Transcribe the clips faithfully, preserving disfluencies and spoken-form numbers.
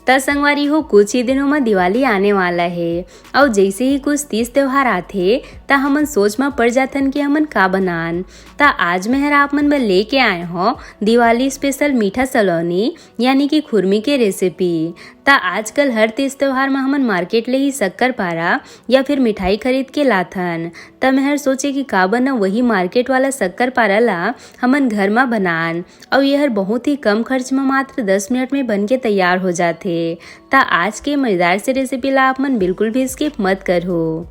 त संगवारी हो, कुछ ही दिनों म दिवाली आने वाला हे, अउ जैसे ही कुछ तीज त्योहार आथे, त हमन सोच म पड़ जाथन कि हमन का बनान। त आज मैं हर आप मन बर लेके आए हों दिवाली स्पेशल मीठा सलोनी, यानी कि खुरमी के रेसिपी। त आजकल हर तीज त्योहार म हमन मार्केट ले ही शक्कर पारा या फिर मिठाई खरीद के लाथन। त मैं हर सोचे कि का बना वही मार्केट वाला शक्कर पारा ला हमन घर म बनान। अउ ये हर बहुत ही कम खर्च म मात्र दस मिनट में बन के तैयार हो जाथे। त आज के मजेदार से रेसिपी ला आप मन बिल्कुल भी स्किप मत करहू।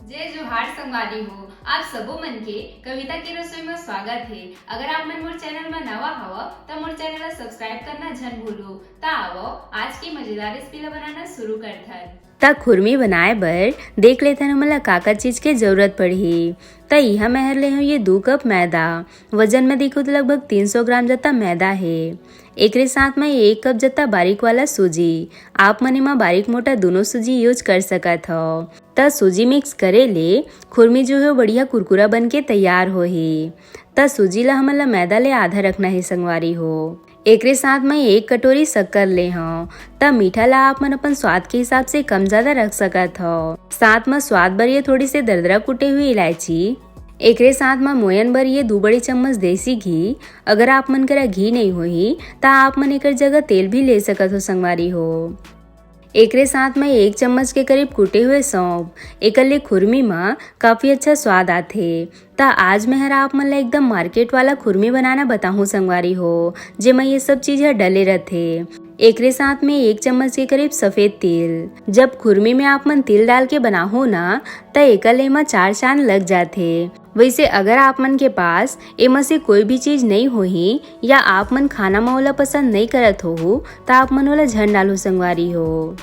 जय जोहार संगवारी हो, आप सबो मन के कविता के रसोई म स्वागत हे। अगर आप मन मोर चैनल म नवा हव, त मोर चैनल ला सब्सक्राइब करना झन भूलू। त आवो, आज के मजेदार रेसिपी ला बनाना शुरू करथन। त खुरमी बनाए बर देख लेथन हमन ला का का चीज के जरूरत पड़ही। त इहाँ मैं हर ले हूँ ये दू कप मैदा, वजन में देखो तो लगभग तीन सौ ग्राम जत्ता मैदा हे। एकरे साथ में एक कप जत्ता बारीक वाला सूजी, आप मन एमा बारीक मोटा दोनों सूजी यूज कर सकत हव। त सूजी मिक्स करे ले खुरमी जो हे वो बढ़िया कुरकुरा बन के तैयार होही। त सूजी ला हमन ला मैदा ले आधा रखना हे संगवारी हो। एकरे साथ मैं एक कटोरी शक्कर ले हव। त मीठा ला आप मन अपन स्वाद के हिसाब से कम ज्यादा रख सकत हव। साथ म स्वाद बर ये थोड़ी से दरदरा कुटे हुए इलायची, एकरे साथ म मोयन बर ये दू बड़ी चम्मच देसी घी। अगर आप मन करा घी नहीं होही, त आप मन एकर जगह तेल भी ले सकत हो संगवारी हो। एकरे साथ म एक चम्मच के करीब कुटे हुए सौंफ, एकर ले खुरमी म काफी अच्छा स्वाद आथे। त आज मैं हर आप मन ला एकदम मार्केट वाला खुरमी बनाना बताहूँ संगवारी हो, जेमा ये सब चीज ह डले रथे। एकरे साथ में एक चम्मच के करीब सफेद तिल। जब खुरमी में आप मन तिल डाल के बनाहो ना, त एकर ले एमा चार चांद लग जाथे। वैसे अगर आप मन के पास एमा से कोई भी चीज नहीं होही या आप मन खाना म ओला पसंद नहीं करत होहू, त आप मन ओला झन डालहू संगवारी हो।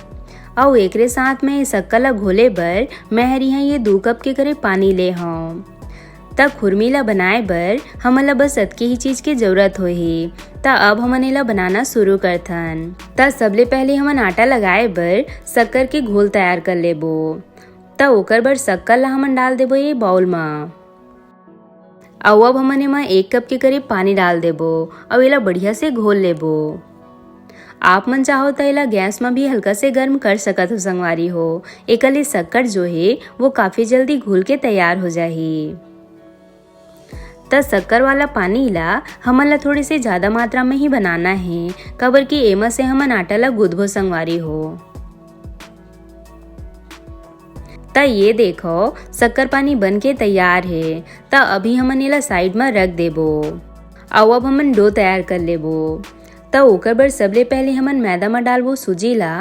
अउ एकरे साथ में शक्कर ला घोले बर मैं हर इहाँ ये दू कप के करीब पानी ले हव। त खुरमी ला बनाए बर हमन ला बस अतके ही चीज के जरूरत होही। त अब हमन एला बनाना शुरू करथन। त सबले पहले हमन आटा लगाए बर शक्कर के घोल तैयार कर लेबो। त ओकर बर शक्कर ला हमन डाल देबो ये बाउल म। अउ अब हमन एमा एक कप के करीब पानी डाल देबो अउ एला बढ़िया से घोल लेबो। आप मन चाहो त एला गैस म भी हल्का से गर्म कर सकत हो संगवारी हो। एकर ले शक्कर जो हे वो काफी जल्दी घुल के तैयार हो जाही। त शक्कर वाला पानी ला हमन ला थोड़ी से ज्यादा मात्रा में ही बनाना हे, काबर कि एमा से हमन आटा ला गूंथबो संगवारी हो। त ये देखो, शक्कर पानी बन के तैयार हे। त अभी हमन एला साइड म रख देबो। अउ अब हमन डो तैयार कर लेबो। त ओकर बर सबले पहले हमन मैदा म डालबो सूजी ला,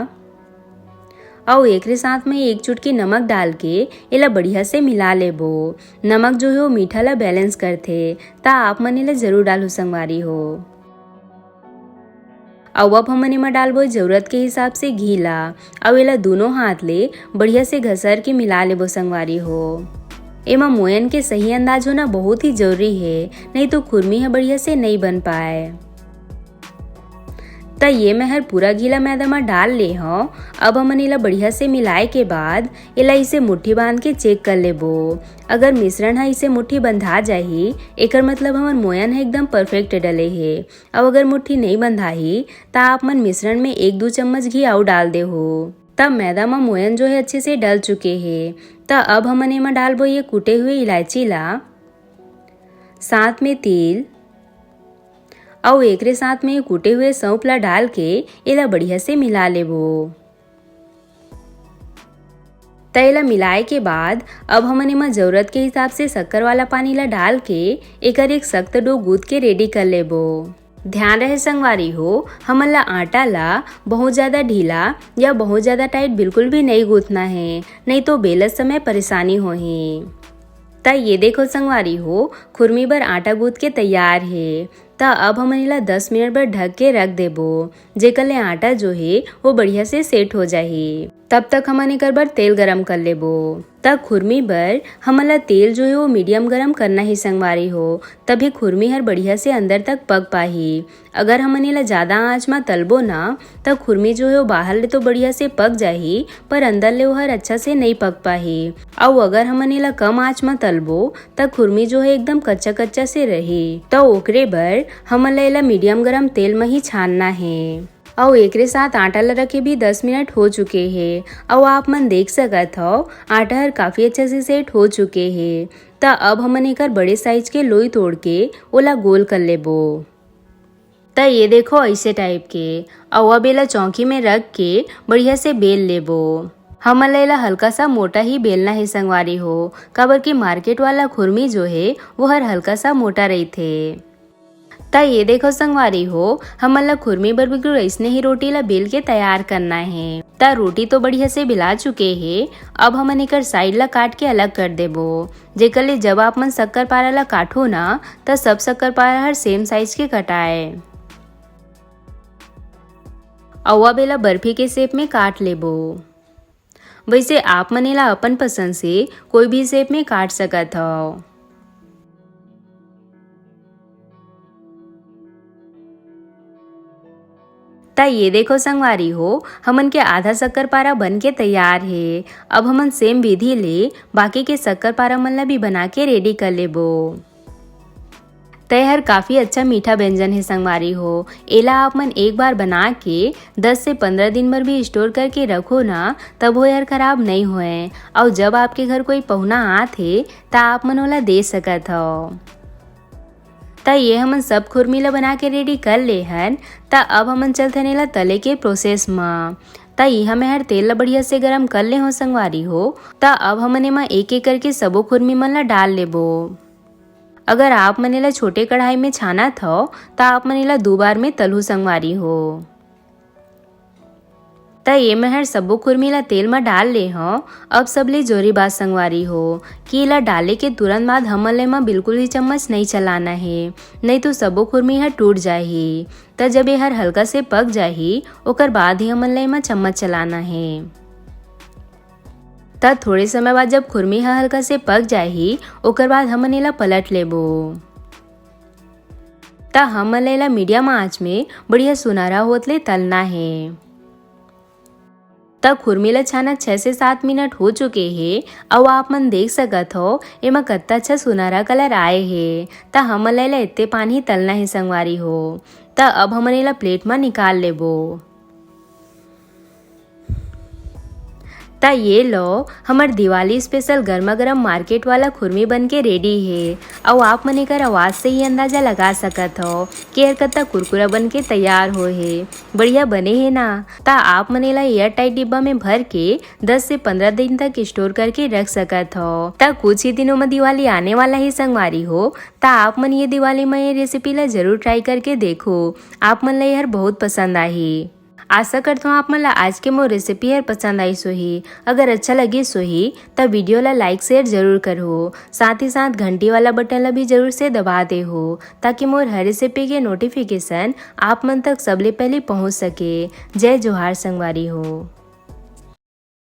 अउ एकरे साथ में एक चुटकी नमक डाल के एला बढ़िया से मिला लेबो। नमक जो हे वो मीठा ला बैलेंस करथे, त आप मन एला जरूर डालहू संगवारी हो। अउ अब हमन एमा डालबो जरूरत के हिसाब से घी ला, अउ एला दोनों हाथ ले बढ़िया से घसर के मिला लेबो संगवारी हो। एमा मोयन के सही अंदाज होना बहुत ही जरूरी हे, नहीं तो खुरमी ह बढ़िया से नहीं बन पाए। त ये मैं हर पूरा घी ला मैदा म डाल ले हव। अब हमन एला बढ़िया से मिलाए के बाद एला इसे मुट्ठी बांध के चेक कर लेबो। अगर मिश्रण ह इसे मुट्ठी बंधा जाही, एकर मतलब हमर मोयन ह एकदम परफेक्ट डले हे। अउ अगर मुट्ठी नहीं बंधाही, त आप मन मिश्रण में एक दू चम्मच घी अउ डाल देहू। तब मैदा म मोयन जो है अच्छे से डल चुके हे। त अब हमन एमा डालबो ये कूटे हुए इलायची ला, साथ में तिल, अउ एकरे साथ में कूटे हुए सौंफ ला डाल के एला बढ़िया से मिला लेबो। त एला मिलाए के बाद अब हमन एमा जरूरत के हिसाब से शक्कर वाला पानी ला डाल के एकर एक सख्त डो गूंथ के रेडी कर लेबो। ध्यान रहे संगवारी हो, हमन ला आटा ला बहुत ज्यादा ढीला या बहुत ज्यादा टाइट बिल्कुल भी नहीं गूंथना है, नहीं तो बेलत समय परेशानी होही। त ये देखो संगवारी हो, खुरमी बर आटा गूंथ के तैयार हे। त अब हमन एला दस मिनट बर ढक के रख देबो, जेकर ले आटा जो हे वो बढ़िया से सेट हो जाही। तब तक हमन एकर बर तेल गरम कर लेबो। त खुरमी बर हमन ला तेल जो हे वो मीडियम गरम करना ही संगवारी हो, तभी खुरमी हर बढ़िया से अंदर तक पक पाही। अगर हमन एला ज्यादा आंच म तलबो ना, त खुरमी जो हे वो बाहर ले तो बढ़िया से पक जाही, पर अंदर ले ओहर अच्छा से नइ पक पाही। अउ अगर हमन एला कम आंच म तलबो, त खुरमी जो हे एकदम कच्चा-कच्चा से रही। त ओकरे बर हमन ला एला मीडियम गरम तेल म ही छानना हे। अउ एकरे साथ आटा ल रखे भी दस मिनट हो चुके हे। अउ आप मन देख सकत हव, आटा हर काफी अच्छा से सेट हो चुके हे। त अब हमन एकर बड़े साइज के लोई तोड़ के ओला गोल कर लेबो। त ये देखो, ऐसे टाइप के। अउ अब एला चौकी में रख के बढ़िया से बेल लेबो। हमन ल एला हल्का सा मोटा ही बेलना हे संगवारी हो, काबर कि मार्केट वाला खुरमी जो हे, वो हर हल्का सा मोटा रहिथे। त ये देखो संगवारी हो, हमन ल खुरमी बर बिल्कुल अइसने ही रोटी ल बेल के तैयार करना हे। त रोटी तो बढ़िया से बेला चुके हे। अब हमन एकर साइड ल काट के अलग कर देबो, जेकर ले जब आप मन शक्कर पारा ल काटो ना, त सब शक्कर पारा हर सेम साइज के कटाए। अउ अब एला बर्फी के शेप में काट लेबो। वैसे आप मन एला अपन पसंद से कोई भी शेप में काट सकत हव। त ये देखो संगवारी हो, हमन के आधा शक्कर पारा बन के तैयार हे। अब हमन सेम विधि ले बाकी के शक्कर पारा मन ला भी बना के रेडी कर लेबो। त ए हर काफी अच्छा मीठा व्यंजन हे संगवारी हो। एला आप मन एक बार बना के दस से पंद्रह दिन बर भी स्टोर करके रखो ना, तब वो हर खराब नइ होए। अउ जब आपके घर कोई पहुना आत हे, त आप मन ओला दे सकत हव। त ये हमन सब खुरमी ला बना के रेडी कर ले हन। त अब हमन चलथन एला तले के प्रोसेस म। त इहाँ मैं हर तेल ला बढ़िया से गरम कर ले हो संगवारी हो। त अब हमन एमा एक एक करके सबो खुरमी मन ला डाल लेबो। अगर आप मन एला छोटे कढ़ाई में छानत हव, त आप मन एला दू बार में तलहू संगवारी हो। त ये मैं हर सबो खुरमी ला तेल म डाल ले हव। अब सबले जोरी बात संगवारी हो कि एला डाले के तुरंत बाद हमन ला एमा बिल्कुल ही चम्मच नइ चलाना हे, नइ तो सबो खुरमी ह टूट जाही। त जब ये हर हल्का से पक जाही, ओकर बाद ही हमन ला एमा चम्मच चलाना हे। त थोड़े समय बाद जब खुरमी ह हल्का से पक जाही, ओकर बाद हमन एला पलट लेबो। त हमन ला एला मीडियम आंच में बढ़िया सुनहरा होत ले तलना हे। त खुरमी ला छाना छह से सात मिनट हो चुके हे, अउ आप मन देख सकत हो, एमा कत्ता अच्छा सुनहरा कलर आए हे। त हमन ला एला एत्ते पान ही तलना हे संगवारी हो। त अब हमन एला प्लेट म निकाल लेबो। त ये लो, हमर दिवाली स्पेशल गरमा गरम मार्केट वाला खुरमी बन के रेडी हे। अउ आप मन एकर आवाज से ही अंदाजा लगा सकत हो कि एहर कत्ता कुरकुरा बन के तैयार होए हे। बढ़िया बने हे ना? त आप मन एला एयर टाइट डिब्बा में भर के दस से पंद्रह दिन तक स्टोर करके रख सकत हो। त कुछ ही दिनों में दिवाली आने वाला ही संगवारी हो, त आप मन ये दिवाली में ये रेसिपी ला जरूर ट्राई करके देखो। आप मन ला एहर बहुत पसंद आही। आशा करत हूँ आप मन ला आज के मोर रेसिपी हर पसंद आइस होही। अगर अच्छा लगिस होही, त वीडियो ला लाइक शेयर जरूर करहु। साथ ही साथ घंटी वाला बटन ला भी जरूर से दबा देहु, ताकि मोर हर रेसिपी के नोटिफिकेशन आप मन तक सबले पहले पहुँच सके। जय जोहार संगवारी हो।